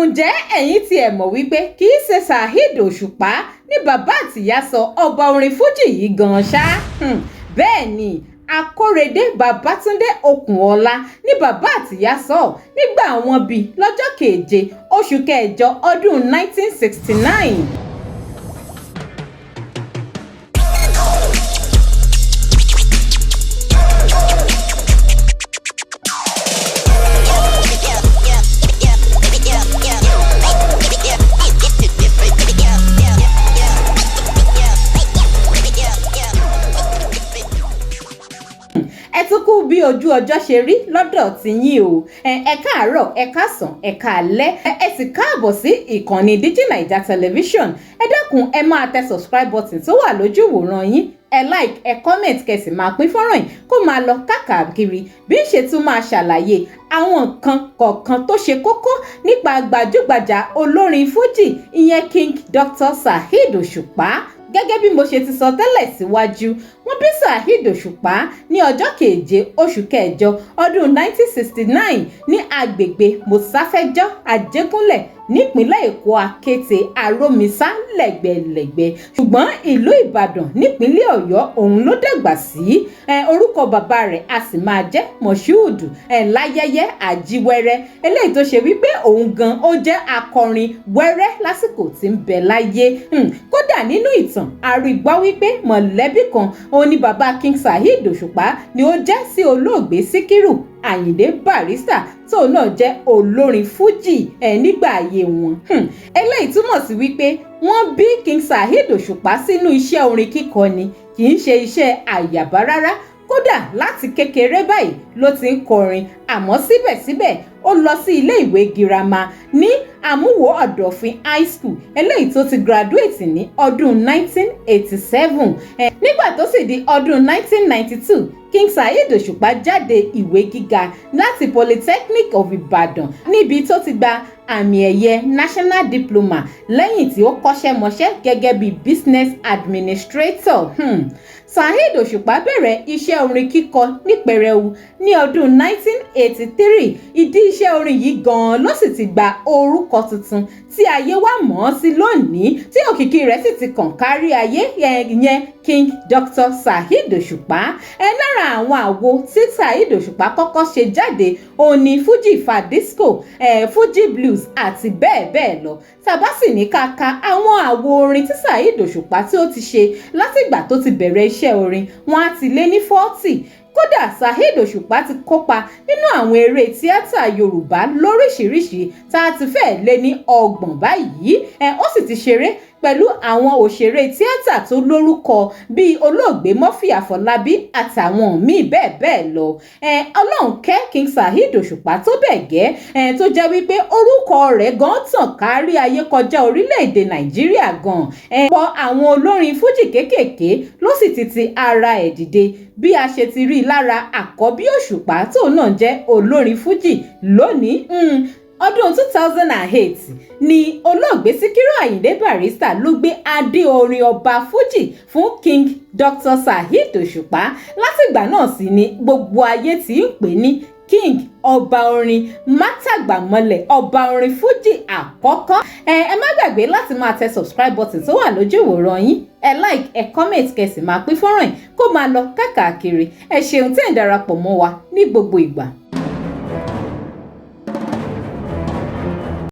Ǹjẹ́ ẹ̀yin tiẹ̀ mọ̀ wípé kì í ṣe Saheed Òṣùpá ní bàbá àtìyá sọ ọba orin fújì yìí gan-an ṣá? Bẹ́ẹ̀ ni, Akórèdé Babátúndé Okùnọlá ní bàbá àtìyá sọ nígbà wọ́n bí lọ́jọ́ keje oṣù kẹjọ ọdún 1969. Ẹ tún kú bí ojú ọjọ́ ṣe rí lọ́dọ̀ tiyín o. Ẹ káàárọ̀, ẹ káàsán, ẹ káalẹ́, ẹ sì káàbọ̀ sí ìkànnì Digi Naija Television. Ẹ dákun, ẹ máa tẹ subscribe button tó wà lójú ìwòran yín, ẹ like, ẹ comment, kẹ́ sì máa pín fọ́nrán yìí kó máa lọ káàkiri. Bí ń ṣe tún máa ṣàlàyé àwọn nǹkan kọ̀ọ̀kan tó ṣe kókó nípa gbajúgbajà olórin fújì, ìyẹn King Dr. Saheed Òṣùpá. Gẹ́gẹ́ bí mo ṣe ti sọ tẹ́lẹ̀ síwájú, wọ́n bí Saheed Òṣùpá ní ọjọ́ keje oṣù kẹjọ ọdún 1969 ní agbègbè Mọ̀sáfẹ́jọ́, Àjẹgúnlẹ̀, nípínlẹ̀ Èkó, Akéte Àròmísà lẹ́gbẹ̀lẹ́gbẹ̀, ṣùgbọ́n ìlú Ìbàdàn nípínlẹ̀ Ọ̀yọ́ òun ló dàgbà sí. Orúkọ bàbá rẹ̀ a sì máa jẹ́ Moshood Láyẹyẹ Àjíwẹ́rẹ́, eléyìí tó ṣe wípé òun gan ó jẹ́ akọrin wẹ́rẹ́ lásìkò tí ń bẹ láyé. Kódà nínú ìtàn, a rí gbọ́ wípé mọ̀lẹ́bí kan òun ni bàbá King Saheed Òṣùpá ni ó jẹ́ sí olóògbé Síkírù Àyìndé Barrister, tóun náà jẹ́ olórin fújì ẹ̀ nígbà ayé wọn. Eléyìí túmọ̀ sí wípé wọ́n bí King Saheed Òṣùpá sínú iṣẹ́ orin kíkọ ni, kì í ṣe iṣẹ́ àyàbá rárá. Kódà láti kékeré báyìí ló ti ń kọrin, àmọ́ síbẹ̀síbẹ̀ ó lọ sí ilé ìwé girama ní Àmúwò Ọ̀dọ̀fin High School, eléyìí tó ti graduate ní ọdún 1987. Nígbà tó sì di ọdún 1992, King Saheed Òṣùpá jáde ìwé gíga láti Polytechnic of Ibadan, níbi tó ti gba àmì ẹ̀yẹ National Diploma lẹ́yìn tí ó kọ́ṣẹ́mọṣẹ́ gẹ́gẹ́ bí business administrator. Saheed Òṣùpá bẹ̀rẹ̀ iṣẹ́ orin kíkọ ní pẹrẹu ní ọdún 1983. Ìdí iṣẹ́ orin yìí gan-an ló sì ti gba orúkọ tuntun tí ayé wa mọ̀ ọ́n sí lónìí, tí òkìkí rẹ̀ sì ti kàn kárí ayé, ìyẹn King Dr. Saheed Òṣùpá. Ẹ lára àwọn àwo tí Saheed Òṣùpá kọ́kọ́ ṣe jáde òun ni Fuji Fadisco, Fuji Blues àti bẹ́ẹ̀ bẹ́ẹ̀ lọ. Tàbá sì ní ká ka àwọn àwo orin tí Saheed Òṣùpá tí ó ti ṣe látìgbà tó ti bẹ̀rẹ̀ iṣẹ́ orin, wọn á ti lé ní 40. Kódà Saheed Òṣùpá ti kópa nínú àwọn eré tíátà Yorùbá lóríṣiríṣi tá a ti fẹ́ẹ̀ lé ní 30 báyìí. Ó sì ti ṣeré pẹ̀lú àwọn òṣèré tíátà tó lórúkọ bíi olóògbé Murphy Àfọlábí àtàwọn míì bẹ́ẹ̀ bẹ́ẹ̀ lọ. Ọlọ́run kẹ́ King Saheed Òṣùpá tó bẹ́ẹ̀ gẹ́ tó jẹ́ wípé orúkọ rẹ̀ gan tàn kárí ayé kọjá orílẹ̀-èdè Nàìjíríà gan. Pọ̀ àwọn olórin fújì kéékèèké ló sì ti ti ara ẹ̀ dìde, bí a ṣe ti rí lára àkọ́bí Òṣùpá tóun náà jẹ́ olórin fújì lónìí. Ọdún 2008 ni olóògbé Síkírù Àyìndé Barrister ló gbé adé orin ọba fújì fún King Dr. Saheed Òṣùpá. Látìgbà náà sì ni gbogbo ayé ti ń pè ní King, ọba orin mátàgbàmọ́lẹ̀, ọba orin fújì àkọ́kọ́. Ẹ má gbàgbé láti máa tẹ subscribe button tó wà lójú ìwòran yín, ẹ like, ẹ comment, kẹ́ sì máa pín fọ́nrán yìí kó máa lọ káàkiri. Ẹ ṣeun tẹ́ ń darapọ̀ mọ́ wa ní gbogbo ìgbà.